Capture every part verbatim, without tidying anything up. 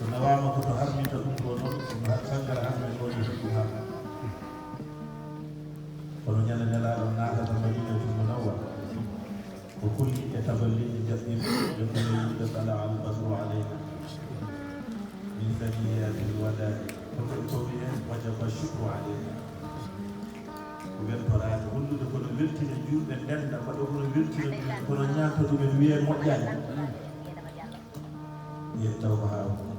So nawaama ko to harminta ɗum ɗo noon, ɗum har-, Sangara harmin ɗo, yo ɗum harmin. Kono ñande Nelaaɗo naatata Madinatul Munawwara, o huli e taballeeji jaɓɓiiɗi, ɓe ko yimɓe tala al badru alayna min saniyaatil wadaa'i. Ko ɓe, ko wi'en wajaba shukru alayna. Ko weltoraade hollude kono weltina juulɓe ndennda, mbaɗa kono weltina ɗumen, kono ñaanta ɗumen wi'en moƴƴaani. Yen taw ko haawi.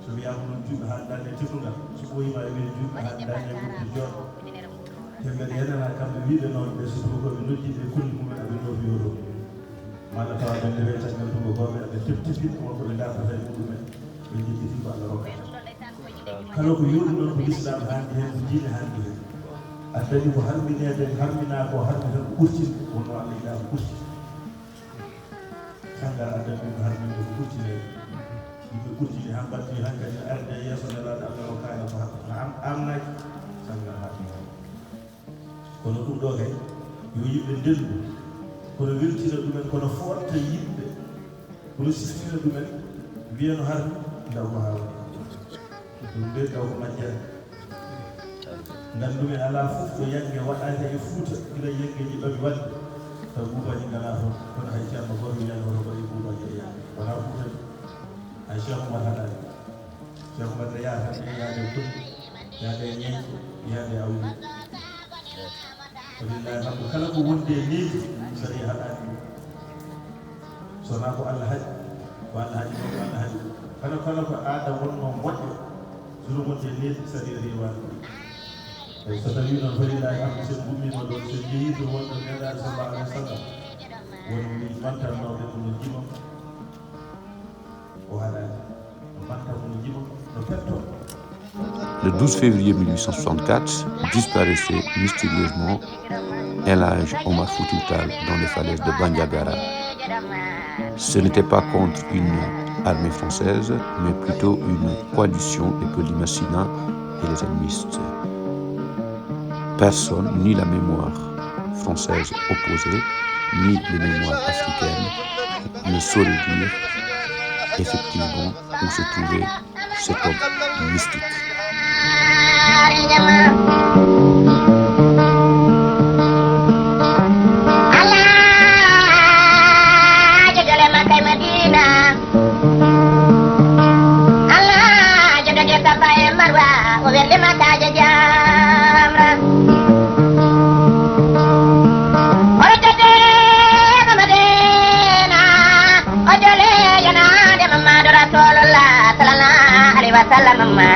So wiyaama noon juulɓe haa dañde teddugal, so ɓooyiima e wiye juulɓe haa dañde wonde jooɗo. Te mbeɗa yenana kamɓe wiyɓe noon ɓe, so tawi ko ɓe noddi ɓe kolli mumen aɓe noofi yoto. Malla tawa ɓe ndewe caggal tungo gooɓe aɓe teptiti won ko ɓe dartata e muɗumen, ɓe njejjiti ko Allah rokka. Kala ko yooɗi noon ko Lislaam haandi heen, ko diine haandi heen. Addani ko harmineede, harminaa ko harmi tan ko ɓurtinde, wonno Allah yiɗaa ko ɓurti. Sangara addani ɗum ko harminde ko ɓurtineede. Yimɓe ɓurtini haa mbaɗti hankadi arde yeeso Nelaaɗo Allah o kaala ko ha-, ko am-, amnaaki. Sangara harminde. Kono ɗum ɗo kay, yo yimɓe ndendu, kono weltina ɗumen, kono fooɗta yimɓe, kono siftina ɗumen, mbiya no harmi, ndaw ko haawi. Ɗum nde ndaw ko majjere. Nganndu-mi alaa fof ko yannge waɗaaka e Fuuta, gila yanngeeji ɗomi waɗde, taw buubaaji ngalaa toon, kono hay ceerno gooto wiyani hoto waɗe buubaaji e yannge. Wonaa Fuuta de. Hay Cheikh Oumar haɗaani. Ceerno Mbaɗɗo yaha tan e yaade Koli, yaade Ñeeñco, yaade Awdi. Walillahi alhamdu, kala ko wondi e leydi, sariya haɗaani ɗum. So wonaa ko Allah haɗi, ko Allah haɗi ɗum, ko Allah haɗi ɗum. Kala, kala ko aada wonno moƴƴo, so ɗum wondi e leydi, sariya rewaani ɗum. Eyi, so tawii noon, walillahi alhamdu, so en ngummiima ɗoon, so en njehii to wonɗo Nelaaɗo sallallahu alayhi wa sallam, won mi mantannooɓe ko no jima, o haɗaani. Le douze février mille huit cent soixante-quatre, disparaissait mystérieusement El Hadj Omar Foutiyou Tall dans les falaises de Bandiagara. Ce n'était pas contre une armée française, mais plutôt une coalition de Peulima Sina et les animistes. Personne, ni la mémoire française opposée, ni les mémoires africaines, ne saurait dire effectivement où se trouvait cet homme mystique. O jole yanaade Mamadu Rasulullah sallallahu alaihi wasallam ma.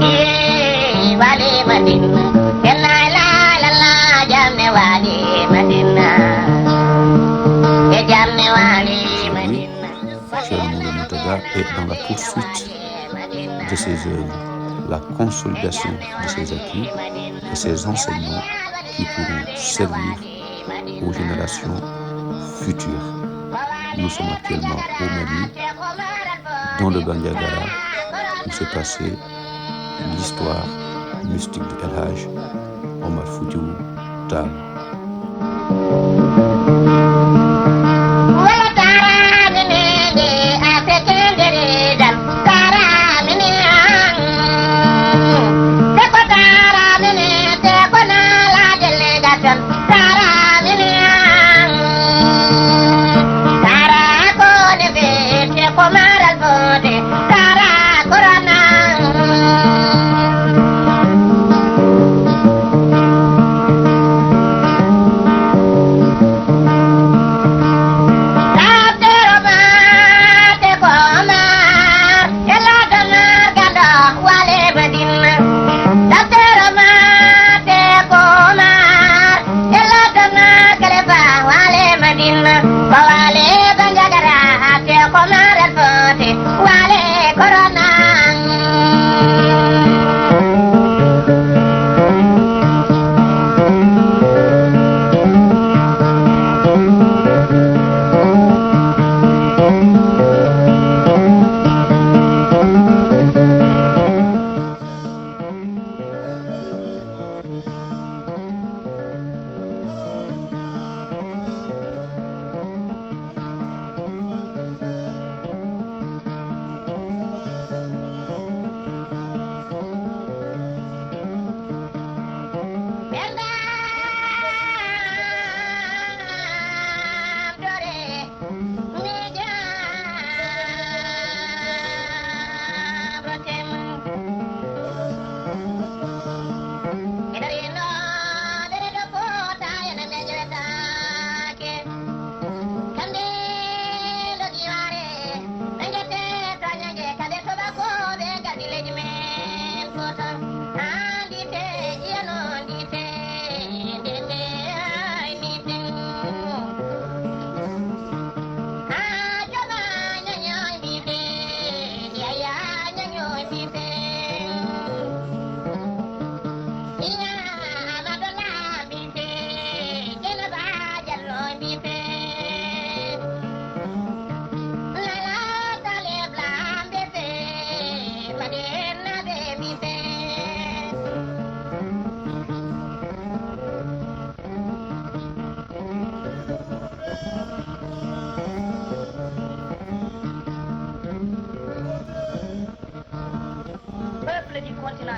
Ee, wali Madina. Inna ilaha illallah, jamne wali Madina. E jamne wali Madina. Cheikh Mouhamadou Mountakha est dans la poursuite de ses œuvres, la consolidation de ses acquis et ses enseignements qui pourront servir aux générations futures. Nous sommes actuellement au Mali, dans le Bandiagara, où s'est passée l'histoire mystique de El Hadj Omar Foutiyou Tall.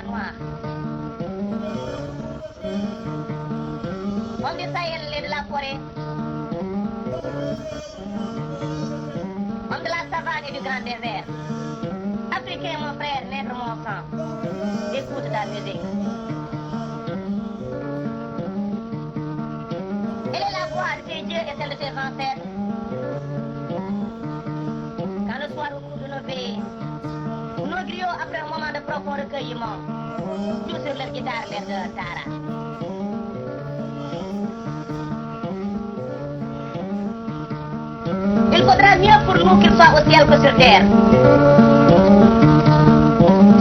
Noir. Homme du Sahel et de la forêt. Homme de la savane et du grand désert. Africain, mon frère, maître, mon sang. Écoute ta musique. Elle est la voix de tes dieux et celle de tes ancêtres. Quand le soir au cours de nos veillées, nos griots, après un moment de profond recueillement, jouent sur leur guitare l'air de Tara. Il faudra mieux pour nous qu'il soit au ciel que sur terre.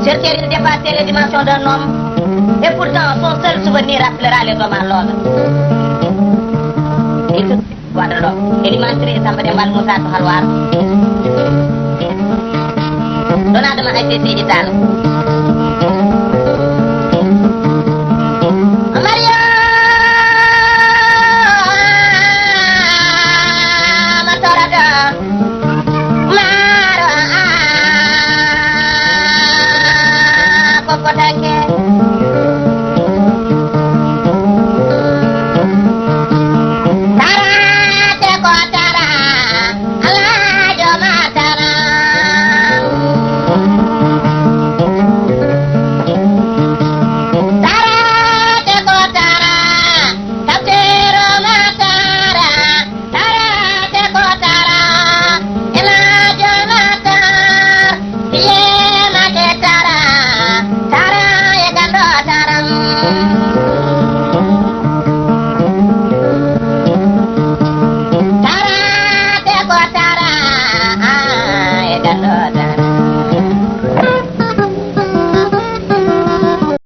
Sur terre, il dépasse les dimensions d'un homme, et pourtant, son seul souvenir appellera les hommes à l'ordre. Et tout, voilà, l'homme. Et l'humanité, ça me débat, Moussa, Halwar. Donne-moi un C C digital.